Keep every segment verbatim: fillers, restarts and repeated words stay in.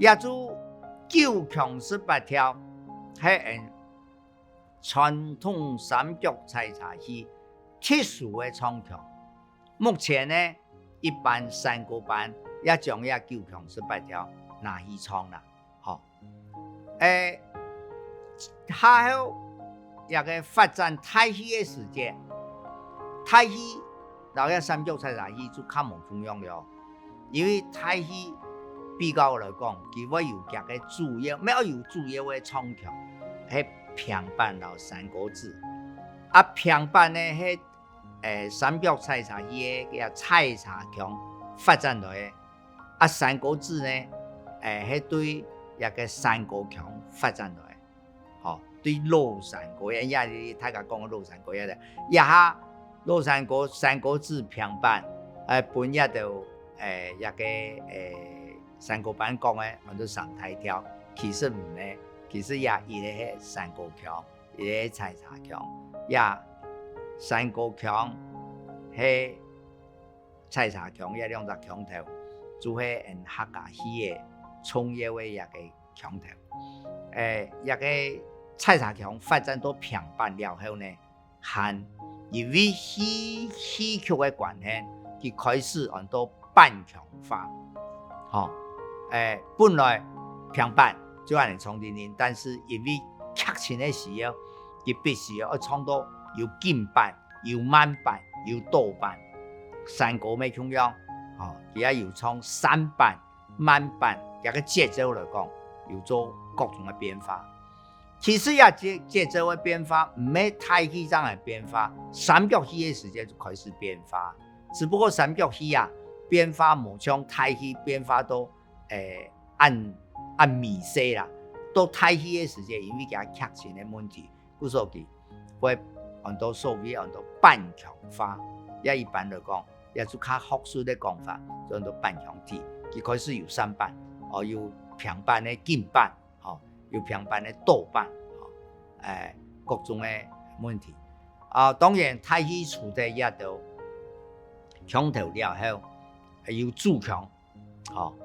這就九腔十八調，係𫣆傳統三腳採茶戲特殊个唱腔。目前呢，一般山歌班也將這九腔十八調拿去唱啦，吼。欸，下後這个發展大戲个時節，大戲摎這三腳採茶戲就較無共樣了。因為大戲比較來講，佢會有佢个主要，乜愛有主要个唱腔，係平板摎山歌子。啊，平板呢係，欸，三腳採茶戲个這採茶腔發展來个。啊，山歌子呢，欸，係對這个山歌腔發展來个。 吼，對老山歌仔，也，也，大家講个老山歌仔，這下老山歌，山歌子平板，欸，分這兜，欸，這个，欸，山歌班講个，安到三大調，其實毋係，其實這一个係山歌腔，一个係採茶腔，這山歌腔係採茶腔，這兩隻腔頭，就係𫣆客家戲个重要个一个 腔頭。欸，這个採茶腔發展到平板了後呢，還因為戲，戲曲个關係，佢開始安到板腔化。吼，欸，本來平板就恁樣唱定定，但是因為劇情个需要，佢必須愛唱到有緊板、有慢板、有倒板。山歌乜共樣，吼，佢也有唱山板、 慢板，這个節奏來講，有做各種个變化。其實這節，節奏个變化，毋係大戲正个變化，三腳戲个時節就開始變化。只不過三腳戲啊，變化無像大戲變化到，欸，恁，恁微細啦。到大戲个時節，因為佢劇情个問題， 故所佢會安到所謂安到板腔化。這一般來講，這就較學術个講法，就安到板腔體。佢開始有三板，哦，有平板个緊板，吼，有平板个倒板，吼，欸，各種个問題。啊，當然，大戲除忒這兜腔頭了後，還有主腔， 吼，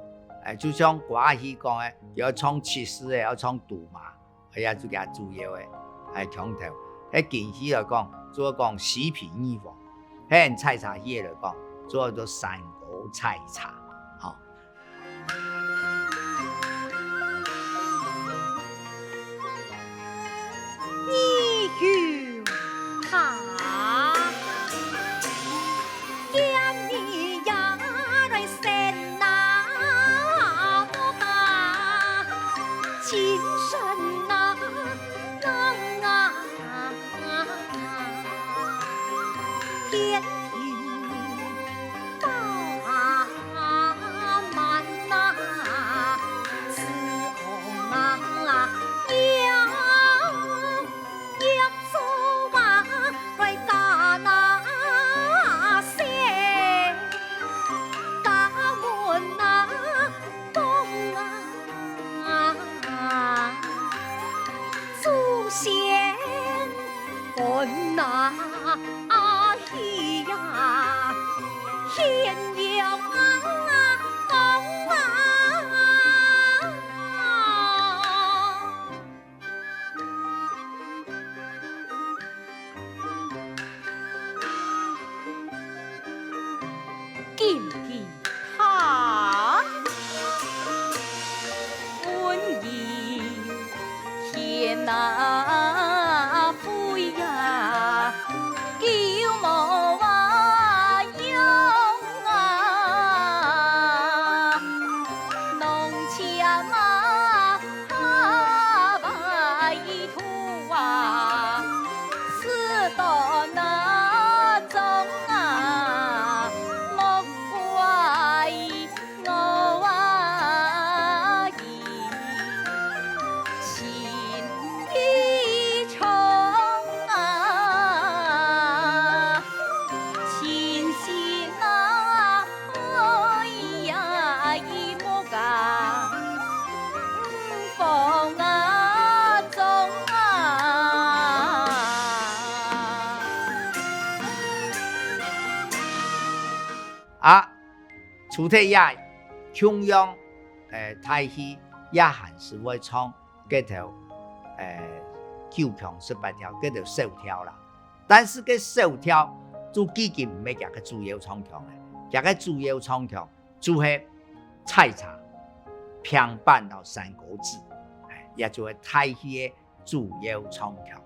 欸，就像歌仔戲講个，愛唱七四个，愛唱都馬，哎呀，就佢主要个，欸，腔頭。該京戲來講，就係講西皮二王；該採茶戲个來講，就叫做山歌採茶，吼。 你有他，見你也來神啊，我啊，精神啊，能啊，天庭 八万啊，子王啊，要，要做啊，来嫁那些，嫁门啊，东啊，祖先。 奔哪去呀，天要啊，风啊。紧去 他，问你天哪，飞呀，救我啊，羊啊，侬且嘛，啊，拜托啊，死到那中啊，莫怪 我啊，心已伤啊，清醒啊，哎呀，一目啊，风啊，中啊。 啊，除忒這共樣，欸，大戲也還係會唱該條，呃，九腔十八調，該條小調啦。但是該小調就既經毋係佢个主要唱腔了，佢个主要唱腔就係採茶、平板摎山歌子，哎，也就係大戲个主要唱腔。